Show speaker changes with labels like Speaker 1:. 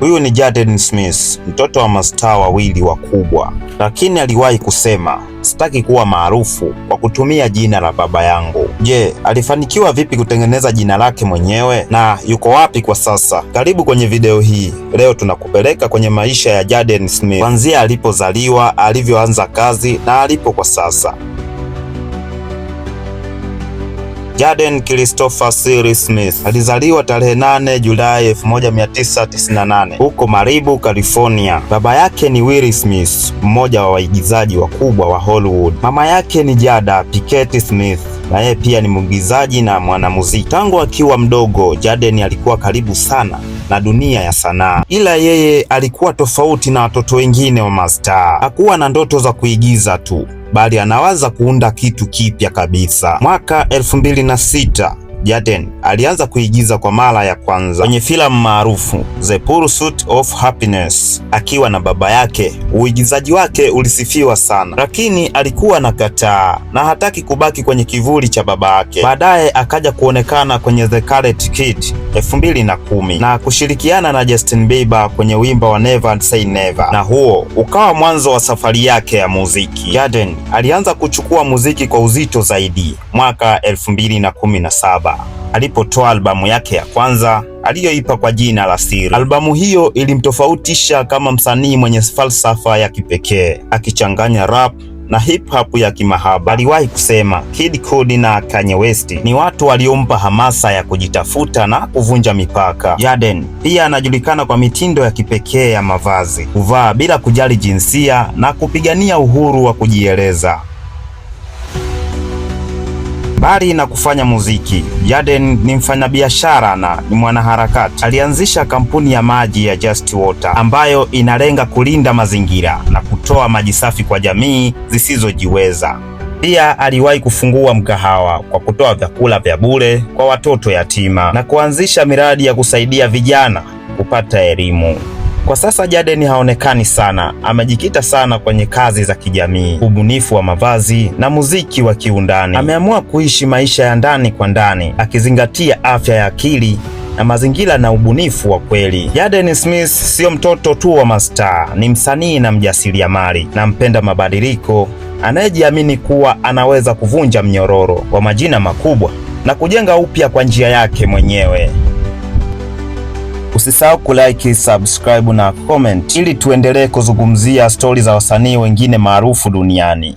Speaker 1: Huyu ni Jaden Smith, mtoto wa mastaa wawili wakubwa, lakini aliwahi kusema, "Sitaki kuwa maarufu kwa kutumia jina la baba yangu." Je, alifanikiwa vipi kutengeneza jina lake mwenyewe na yuko wapi kwa sasa? Karibu kwenye video hii. Leo tunakupeleka kwenye maisha ya Jaden Smith, kuanzia alipozaliwa, alivyoanza kazi na alipo kwa sasa. Jaden Christopher Cyril Smith alizaliwa tarehe 8 Julai 1998 huko Malibu, California. Baba yake ni Will Smith, mmoja wa waigizaji wakubwa wa Hollywood. Mama yake ni Jada Pinkett Smith, na yeye pia ni mwigizaji na mwanamuziki. Tangu akiwa mdogo, Jaden alikuwa karibu sana na dunia ya sanaa, ila yeye alikuwa tofauti na watoto wengine wa mastaa. Hakuwa na ndoto za kuigiza tu, bali anawaza kuunda kitu kipya kabisa. Mwaka 2006 Jaden alianza kuigiza kwa mara ya kwanza kwenye filamu maarufu The Pursuit of Happiness akiwa na baba yake. Uigizaji wake ulisifiwa sana, lakini alikuwa anakataa na hataki kubaki kwenye kivuli cha baba yake. Baadaye akaja kuonekana kwenye The Karate Kid 2010 na kushirikiana na Justin Bieber kwenye wimbo wa Never Say Never, na huo ukawa mwanzo wa safari yake ya muziki. Jaden alianza kuchukua muziki kwa uzito zaidi mwaka 2017 alipotoa albamu yake ya kwanza aliyoipa kwa jina la Siri. Albamu hiyo ilimtofautisha kama msanii mwenye falsafa ya kipekee, akichanganya rap na hip hop ya kimahaba. Aliwahi kusema Kid Cudi na Kanye West ni watu waliompa hamasa ya kujitafuta na kuvunja mipaka. Jaden pia anajulikana kwa mitindo ya kipekee ya mavazi, kuvaa bila kujali jinsia na kupigania uhuru wa kujieleza. Mbali na kufanya muziki, Jaden ni mfanyabiashara na ni mwanaharakati. Alianzisha kampuni ya maji ya Just Water ambayo inalenga kulinda mazingira na kutoa maji safi kwa jamii zisizojiweza. Pia aliwahi kufungua mgahawa kwa kutoa vyakula vya bure kwa watoto yatima na kuanzisha miradi ya kusaidia vijana kupata elimu. Kwa sasa Jaden haonekani sana, amejikita sana kwenye kazi za kijamii, ubunifu wa mavazi na muziki wa kiundani. Ameamua kuishi maisha ya ndani kwa ndani, akizingatia afya ya akili na mazingira na ubunifu wa kweli. Jaden Smith sio mtoto tu wa mastaa, ni msanii na mjasiriamali na mpenda mabadiliko, anayejiamini kuwa anaweza kuvunja mnyororo wa majina makubwa na kujenga upya kwa njia yake mwenyewe. Usisahau kulike, subscribe na comment ili tuendelee kuzungumzia stori za wasanii wengine maarufu duniani.